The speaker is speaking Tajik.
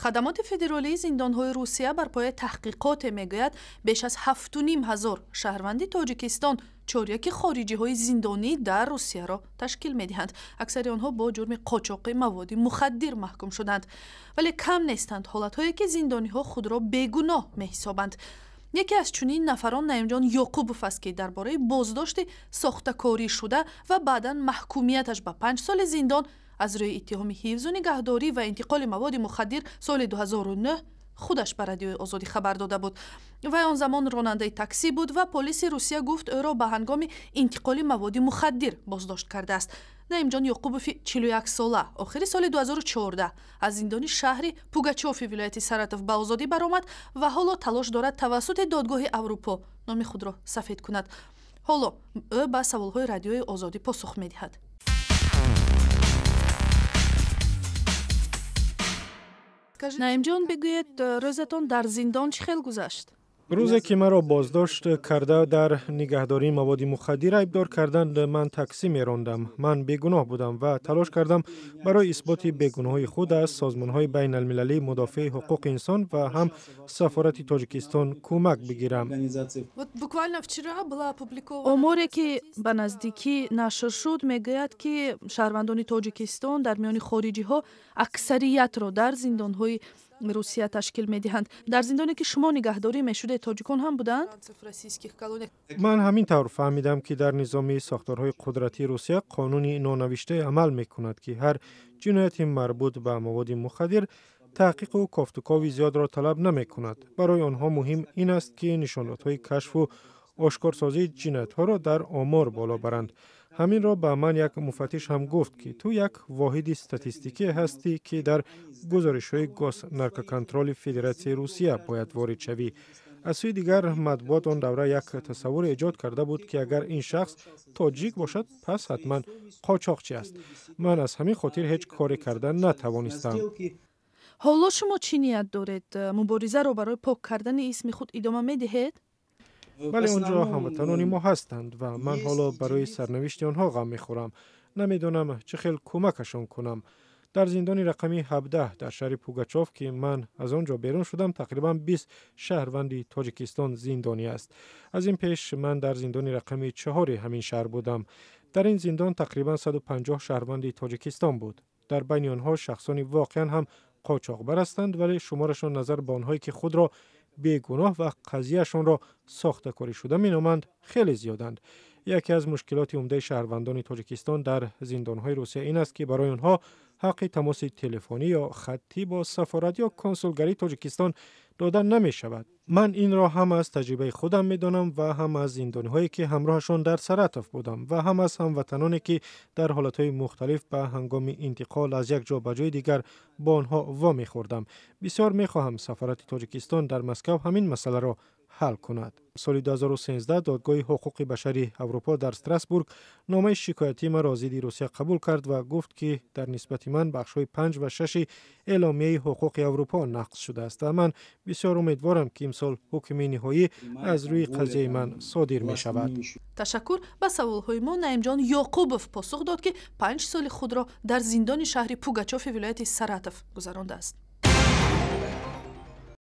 Хадамоти федералии зиндонҳои Русия бар пояи таҳқиқоте мегӯяд, беш аз 7500 шаҳрванди Тоҷикистон чоряки хориҷиҳои зиндонӣ дар Русияро ташкил медиҳанд. Аксари онҳо бо ҷурми қочоқи маводи мухаддир маҳкум шуданд. Вале кам нестанд ҳолатҳое, ки зиндониҳо худро бегуноҳ меҳисобанд. Яке аз чунин нафарон Наимҷон Ёқубов аст, ки дар бораи боздошти сохтакорӣ шуда ва баъдан маҳкумияташ ба 5 соли зиндон аз рӯи иттиҳоми ҳифзу нигаҳдорӣ ва интиқоли маводи мухаддир соли 2009 худаш ба Радиои Озодӣ хабар дода буд. Вай он замон ронандаи таксӣ буд ва полиси Русия гуфт, ӯро ба ҳангоми интиқоли маводи мухаддир боздошт кардааст. Наимҷон Ёқубови 41-сола охири соли 2014 аз зиндони шаҳри Пугачофи вилояти Саратов ба озодӣ баромад ва ҳоло талош дорад тавассути Додгоҳи Аврупо номи худро сафед кунад. Ҳоло ӯ ба саволҳои Радиои Озодӣ посух медиҳад. Наимҷон, бигӯед, рӯзатон дар зиндон чӣ хел гузашт? Рӯзе ки маро боздошт карда, дар нигаҳдории маводи мухаддир айбдор карданд, ман таксӣ мерондам. Ман бегуноҳ будам ва талош кардам барои исботи бегуноҳии худ аз созмонҳои байналмилалии мудофиаи ҳуқуқи инсон ва ҳам сафорати Тоҷикистон кӯмак бигирам. Оморе, ки ба наздикӣ нашр шуд, мегӯяд, ки шаҳрвандони Тоҷикистон дар миёни хориҷиҳо аксариятро дар зиндонҳои Русия ташкил медиҳанд. Дар зиндоне, ки шумо нигаҳдорӣ мешудед, тоҷикон ҳам буданд? Ман ҳамин тавр фаҳмидам, ки дар низоми сохторҳои қудратии Русия қонуни нонавиштае амал мекунад, ки ҳар ҷинояти марбут ба маводи мухаддир таҳқиқу кофтукови зиёдро талаб намекунад. Барои онҳо муҳим ин аст, ки нишондодҳои кашфу ошкорсозии ҷиноятҳоро дар омор боло баранд. Ҳаминро ба ман як муфаттиш ҳам гуфт, ки ту як воҳиди статистикие ҳастӣ, ки дар гузоришҳои Госнаркоконтроли Федератсияи Русия бояд ворид шавӣ. Аз сӯи дигар, матбуот он давра як тасаввур эҷод карда буд, ки агар ин шахс тоҷик бошад, пас ҳатман қочоқчӣ аст. Ман аз ҳамин хотир ҳеҷ коре карда натавонистам. Ҳоло шумо чӣ ният доред? Муборизаро барои пок кардани исми худ идома медиҳед? Бале, он ҷо ҳамватанони мо ҳастанд ва ман ҳоло барои сарнавишти онҳо ғам мехӯрам. Намедонам, чӣ хел кӯмакашон кунам. Дар зиндони рақами 17 дар шаҳри Пугачов, ки ман аз он ҷо берун шудам, тақрибан 20 шаҳрванди Тоҷикистон зиндонӣ аст. Аз ин пеш ман дар зиндони рақами 4-и ҳамин шаҳр будам. Дар ин зиндон тақрибан 150 шаҳрванди Тоҷикистон буд. Дар байни онҳо шахсони воқеан ҳам қочоқбар ҳастанд, вале шуморашон назар ба онҳое, ки худро бегуноҳ ва қазияшонро сохтакорӣ шуда меноманд, хеле зиёданд. Яке аз мушкилоти умдаи шаҳрвандони Тоҷикистон дар зиндонҳои Русия ин аст, ки барои онҳо ҳаққи тамоси телефонӣ ё хаттӣ бо сафорат ё консулгарии Тоҷикистон дода намешавад. Ман инро ҳам аз таҷрибаи худам медонам ва ҳам аз зиндониҳое, ки ҳамроҳашон дар Саратов будам, ва ҳам аз ҳамватаноне, ки дар ҳолатҳои мухталиф ба ҳангоми интиқол аз як ҷо ба ҷои дигар бо онҳо вомехӯрдам. Бисёр мехоҳам сафорати Тоҷикистон дар Москав ҳамин масъаларо ҳал кунад. Соли 2013 Додгоҳи ҳуқуқи башари Аврупо дар Страсбург номаи шикоятии маро зидди Русия қабул кард ва гуфт, ки дар нисбати ман бахшҳои 5 ва 6-и Эъломияи ҳуқуқи Аврупо нақз шудааст ва ман бисёр умедворам, ки имсол ҳукми ниҳоӣ аз рӯи қазияи ман содир мешавад. Ташаккур. Ба саволҳои мо Наимҷон Ёқубов посух дод, ки 5 соли худро дар зиндони шаҳри Пугачофи вилояти Саратов гузарондааст.